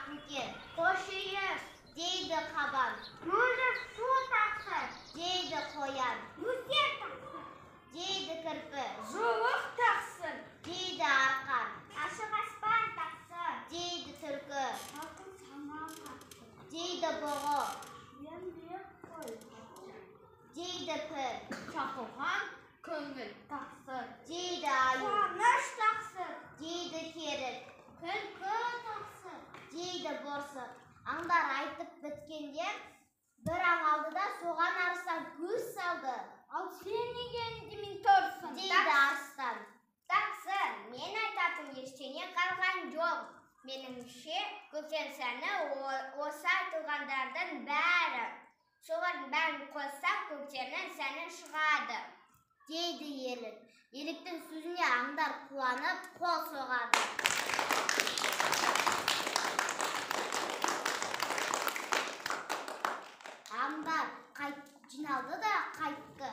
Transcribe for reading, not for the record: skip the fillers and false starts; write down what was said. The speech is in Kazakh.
Ақбөкен. Қош иіс, дейді қабан. Мөлдір су тақсыр, дейді қоян. Нөсер тақсыр, дейді кірпі. Жуық тақсыр, дейді арқан. Ашық аспан тақсыр, дейді түлкі. Салқын самал тақсыр, дейді бұғы. Еңбек қой тақсыр, дейді піл. Шақырған көңіл тақсыр, дейді аю. Қуаныш тақсыр, дейді керік. Күлкі тақсыр, дейді борсық. Аңдар айтып біткенде бір аң алды да соған арыстан көз салды. Ал сен неге үндемей тұрсың? Дейді арыстан. Тақсыр, мен айтатын ештеңе қалған жоқ. Меніңше, көктем сәні осы айтылғандардың бәрі. Солардың бәрін қоссақ, көктемнің сәні шығады, дейді елік. Еліктің сөзіне аңдар қуанып қол соғады. Аңдар жиналды да қайтты.